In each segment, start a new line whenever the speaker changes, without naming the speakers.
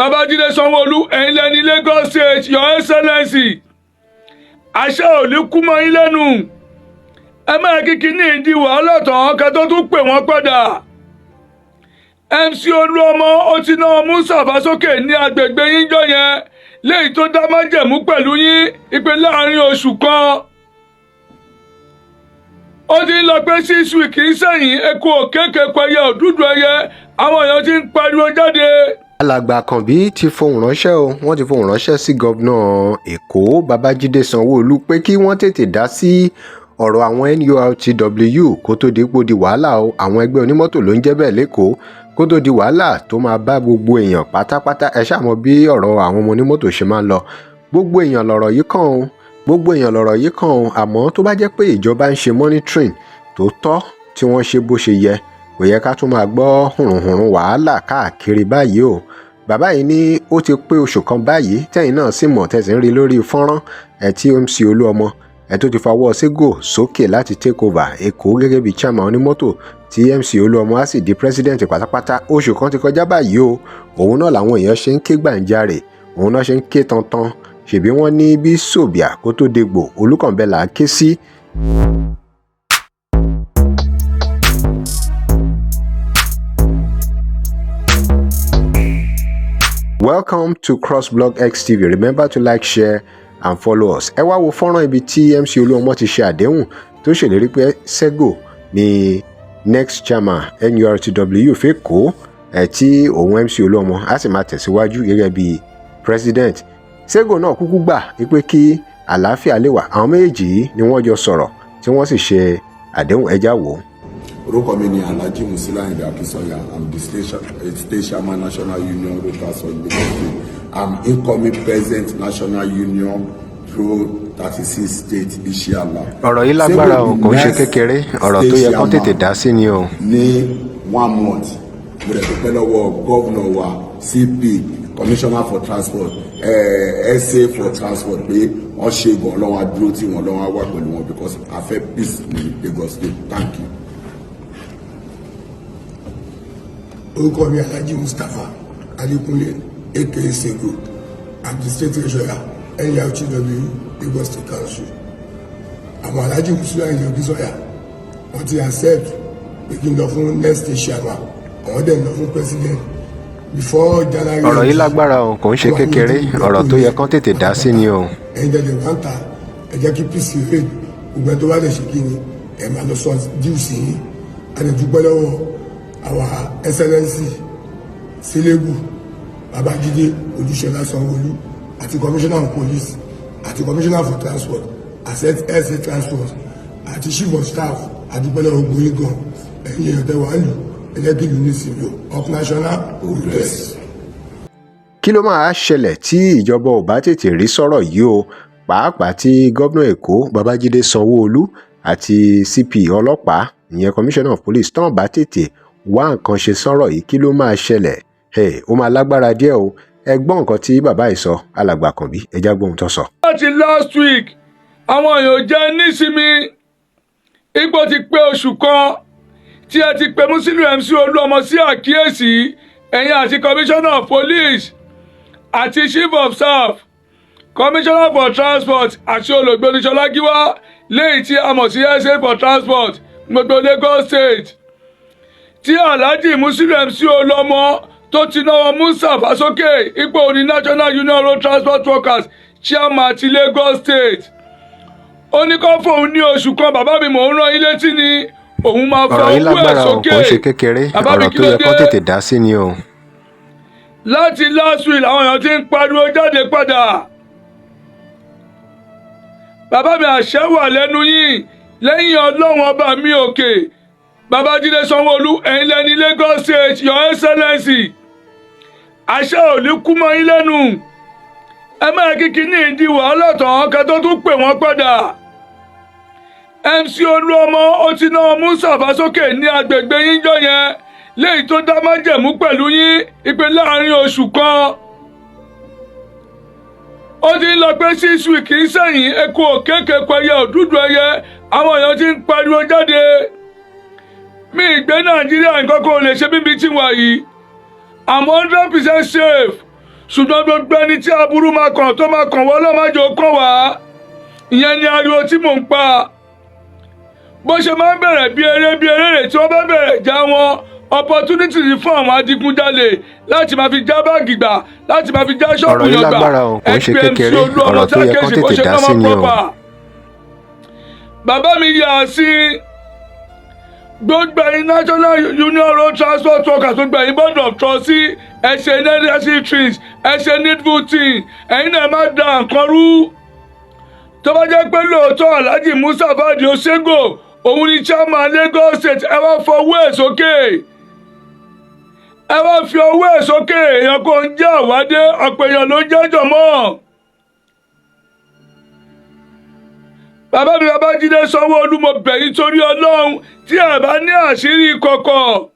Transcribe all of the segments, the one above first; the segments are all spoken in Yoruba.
Babájídé Sanwó-Olú, ẹ̀yin lẹ́ni Lagos State, Your Excellency, àṣẹ ò ní kú mọ́ yín lẹ́nu. Ẹ máa kíkí ní ìdí wàhálà tán kẹ́ tó tún pè wọ́n padà. MC Olúọmọ, ó ti ná Mustapha sókè ní agbègbè yín jọ yẹn, léyìí tó dá májẹ̀mú pẹ̀lú yín ìpè láàrin oṣù kan. Ó ti ń lọ pé 6 weeks sẹ́yìn, eku òkèké pẹyẹ òdúdú ẹyẹ, àwọn èèyàn ti ń pariwo jáde.
Alàgbà Àkànbí ti fohùn ránṣẹ́ o. Wọ́n ti fohùn ránṣẹ́ sí Gómìnà Èkó Babájídé Sanwó-Olú pé kí wọ́n tètè dá sí ọ̀rọ̀ àwọn NURTW kó tó di pó di wàhálà o. Àwọn ẹgbẹ́ onímọ́tò ló ń jẹ́ bẹ́ẹ̀ lẹ́kọ̀ọ́. Kó tó di wàhálà tó máa bá gbogbo èèyàn pátápátá. Ẹ ṣáà mọ̀ bí ọ̀rọ̀ àwọn ọmọ onímọ́tò ṣe máa ń lọ. Gbogbo èèyàn lọ̀rọ̀ yìí kàn o, gbogbo èèyàn lọ̀rọ̀ yìí kàn o. Àmọ́ tó bá jẹ́ pé ìjọba ń ṣe monitoring tó tọ́, tí wọ́n ṣe bó ṣe yẹ, kò yẹ ká tún máa gbọ́ hùrùnhùrùn wàhálà káàkiri báyìí o. Bàbá yìí ní ó ti pé oṣù kan báyìí, tẹ́yìn náà sì mọ̀, tẹ̀sí ń rí lórí fọ́nrán ẹ̀ tí MC Olúọmọ ẹ̀ tó ti fawọ́ Sego sókè láti take over Èkó gẹ́gẹ́ bíi chairman onímọ́tò, tí MC Olúọmọ á sì di president pátápátá. Oṣù kan ti kọjá báyìí o. Òun náà làwọn èèyàn ṣe ń ké gbàǹjarè, òun náà ṣe ń ké tantan. Ṣèbí wọ́n ní bí sòbíà kó tó dégbò, Olúkànbẹ là á ké sí. Welcome to CrossBlog XTV. Remember to like, share and follow us. Ẹ wá wo fọ́nrán ibi tí MC Olúọmọ ti ṣe àdéhùn tó ṣèlérí pé Sego ní next chairman NURTW fẹ́kọ̀ọ́ ẹ̀, tí òun MC Olúọmọ á sì máa tẹ̀síwájú gẹ́gẹ́ bí president. Sego náà kúkú gbà wípé kí àlàáfíà lè wà. Àwọn méjèèjì yìí ni wọ́n jọ sọ̀rọ̀ tí wọ́n sì ṣe àdéhùn. Ẹjá wò ó.
Orúkọ mi ni Alhaji Musiliu Ayinde Akinsanya. I'm the state chairman, National Union Road Transport, Lagos State. I'm incoming president, National Union Road 36 state, inshallah.
Ọ̀rọ̀ yìí lágbára o, kò ń ṣe kékeré. Ọ̀rọ̀ tó yẹ kán tètè dá sí ni o.
Ní one month, mo dẹ̀ dúpẹ́ lọ́wọ́ governor wa, CP, commissioner for transport, SA for transport, pé wọ́n ṣe gan. Ọlọ́run á dúró tí wọ́n, Ọlọ́run á wà pẹ̀lú wọn, because a fẹ́ peace ní Lagos State. Thank you.
Orúkọ mi, Alhaji Mustapha Adekunle, aka Sego. I'm the state treasurer, NURTW Lagos State Council. Àwọn Alhaji Musiliu Ayinde Akinsanya, wọ́n ti accept pé kí n lọ fún next state chairman, àwọn dẹ̀ lọ fún president before January.
Ọ̀rọ̀ yìí lágbára o, kò ń ṣe kékeré. Ọ̀rọ̀ tó yẹ kán tètè dá sí ni o.
Ẹ̀yin tẹ̀lé wá ń ta, ẹ jẹ́ kí peace reign. Gbogbo ẹni tó bá lè ṣe kí ni, ẹ máa lọ sọ dues yín. A lè dúpẹ́ lọ́wọ́ our Excellency Selebu Babájídé Olúṣọlá Sanwó-Olú àti commissioner of police àti commissioner for transport àti SA transport àti chief of staff. Àdúpẹ́ lọ́wọ́ gbogbo yín gan. Ẹ̀yin èèyàn tẹ́ wàá lù, ẹ jẹ́ kí ìlú ní ìsinmi o. Up national progress.
Kí ló máa ṣẹlẹ̀ tí ìjọba ò bá tètè rí sọ̀rọ̀ yìí o, pàápàá tí gómìnà Èkó Babájídé Sanwó-Olú àti CP ọlọ́pàá, ìyẹn commissioner of police, tán bá tètè wá nǹkan ṣe sọ̀rọ̀ yìí, kí ló máa ṣẹlẹ̀? Ó máa lágbára díẹ̀ o. Ẹ gbọ́ nǹkan tí bàbá yìí sọ, Alàgbà Àkànbí, ẹ já gbóhun tó sọ.
Láti last week, àwọn èèyàn jẹ́ nísinmi. Ipò ti pé oṣù kan tí ẹ ti pe Musiliu MC Olúọmọ sí àkíyèsí, ẹ̀yin àti commissioner of police àti chief of staff, commissioner for transport àti olùgbé Olúṣọlá Gíwá, léyìí tí a mọ̀ sí SA for transport gbogbo Lagos State, tí Alhaji Musiliu MC Olúọmọ tó ti náwó Mustapha sókè ipò ní National Union Road Transport Workers chairman ti Lagos State. Ó ní kó fóun ní oṣù kan. Bàbá mi, mò ń rán yín létí ni, òun máa fa
Ọ̀rọ̀ yìí
owó ẹ̀
lágbára o,
sókè.
kò ń ṣe kékeré.
Bàbá mi,
Ọ̀rọ̀
kí
tó
ló
yẹ kán
dé?
tètè dá sí ni o.
Láti last week làwọn èèyàn ti ń pariwo jáde padà. Bàbá mi, àṣẹ wà lẹ́nu yín lẹ́yìn Ọlọ́run ọba mi òkè. Babájídé Sanwó-Olú, ẹ̀yin lẹ́ni Lagos State, Your Excellency, àṣẹ ò ní kú mọ́ yín lẹ́nu. Ẹ máa kíkí ní ìdí wàhálà tán kẹ́ tó tún pè wọ́n padà. MC Olúọmọ, ó ti ná Mustapha sókè ní agbègbè yín jọ yẹn, léyìí tó dá májẹ̀mú pẹ̀lú yín ìpè láàrin oṣù kan. Ó ti ń lọ pé 6 weeks sẹ́yìn, eku òkèké pẹyẹ òdúdú ẹyẹ, àwọn èèyàn ti ń pariwo jáde. Mi ìgbé Nàìjíríà, nǹkan kò lè ṣe bíbi tí wà yìí. I'm 100% safe. Ṣùgbọ́n gbogbo ẹni tí aburú máa kàn, tó máa kàn wọ́n, lọ́mọdé kàn wá. Ìyẹn ni ariwo tí mò ń pa. Bó ṣe máa ń bẹ̀rẹ̀ bí eré bí eré rè, tí wọ́n bá bẹ̀rẹ̀ já wọn, opportunity ni fún àwọn adigunjalè láti máa fi já báàgì gbà, láti máa fi já ṣọ́ọ̀bù
Ọ̀rọ̀ yìí
yàn gbà.
lágbára o, kò ń ṣe kékeré. Ọ̀rọ̀ tó yẹ kán tètè dá sí ni o.
Bàbá mi yà á sí gbogbo ẹ̀yin National Union Road Transport Workers, gbogbo ẹ̀yin Board of Trustee, ẹ ṣe necessary things, ẹ ṣe needful thing. Ẹ̀yin náà má da nǹkan rú. Tó bá jẹ́ pé lóòótọ́ Alhaji Musa Fadi Osego òun ni chairman Lagos State, ẹ wá fọwọ́ ẹ̀ sókè, ẹ wá fi ọwọ́ ẹ̀ sókè. Èèyàn kò ń jẹ́ àwádé, ọ̀pọ̀ èèyàn ló ń jẹ́ jọ̀mọ́. Bàbá mi Babájídé Sanwó-Olú, mo bẹ̀ yín torí Ọlọ́run, tí ẹ bá ní àṣírí kọ̀kọ̀,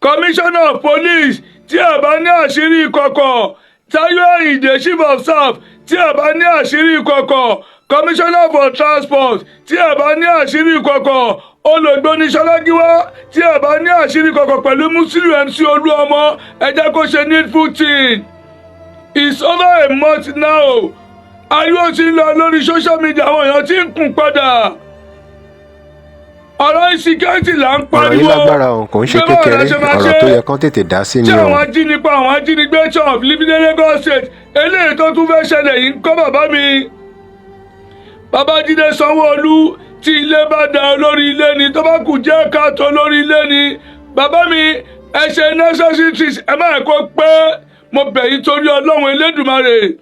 commissioner of police, tí ẹ bá ní àṣírí kọ̀kọ̀, Táyọ̀ Àyìndé, chief of staff, tí ẹ bá ní àṣírí kọ̀kọ̀, commissioner for transport, tí ẹ bá ní àṣírí kọ̀kọ̀, Olùgbóni Ṣọlágíwá, tí ẹ bá ní àṣírí kọ̀kọ̀ pẹ̀lú Musiliu MC Olúọmọ, ẹ jẹ́ kó ṣe needful thing. It's over a month now. Ariwo ti ń lọ lórí social media, àwọn èèyàn ti ń kùn padà. Ọ̀rọ̀ insecurity là ń
Ọ̀rọ̀ yìí
pariwo.
lágbára o, kò ń ṣe
Pé báwo la
kékeré.
ṣe máa
Ọ̀rọ̀
ṣe?
tó yẹ kán tètè dá sí ni
Tí
o.
àwọn ajínigbé, àwọn ajínigbé of living in Lagos State, eléyìí tó tún fẹ́ ṣẹlẹ̀ yìí ń kọ́. Bàbá mi Babájídé Sanwó-Olú, tí ilé bá da, olórí ilé ni, tó bá kù jẹ́ káàtó, olórí ilé ni. Bàbá mi, ẹ ṣe necessary things, ẹ má kó pé mo bẹ̀ yín torí Ọlọ́run Elédùmarè.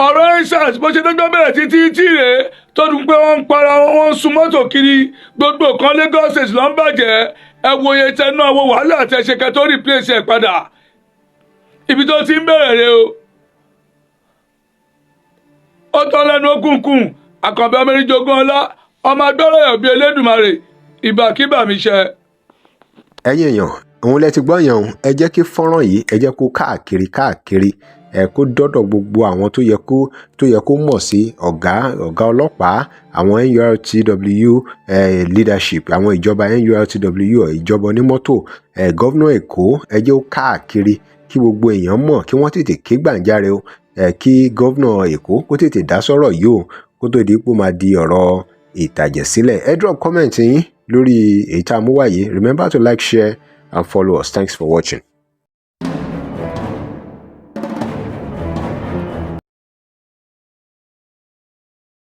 Ọ̀rọ̀ EndSARS, bó ṣe dọ́gbọ́n bẹ̀rẹ̀ títí tí rèé tó dùn pé wọ́n ń para wọn, wọ́n ń sun mọ́tò kiri, gbogbo kan Lagos State ló ń bàjẹ́. Ẹ wo iye tẹ náà, wo wàhálà tẹ ṣe kẹ tó replace ẹ padà. Ibi tó ti ń bẹ̀rẹ̀ rèé o. Ó tán lẹ́nu okùnkùn. Àkànbí Amẹ́ríjogún ọlá, ọmọ agbọ́rọ̀ bíi Elédùmarè, ìbàkíbà mi ṣe.
Ẹ̀yin èèyàn, òun lẹ ti gbọ́ yẹn o. Ẹ jẹ́ kí fọ́nrán yìí, ẹ jẹ́ kó káàkiri káàkiri, ẹ kó dọ́dọ̀ gbogbo àwọn tó yẹ kó mọ̀ sí ọ̀gá ọlọ́pàá, àwọn NURTW leadership, àwọn ìjọba NURTW, ìjọba onímọ́tò, governor Èkó. Ẹ jẹ́ ó káàkiri kí gbogbo èèyàn mọ̀, kí wọ́n tètè ké gbàǹjarè o, kí governor Èkó kó tètè dá sọ́rọ̀ yìí o, kó tó di pé ó máa di ọ̀rọ̀ ìtàjẹ̀sílẹ̀. Ẹ drop comment yín lórí èyí tá a mú wá yìí. Remember to like, share and follow us. Thanks for watching.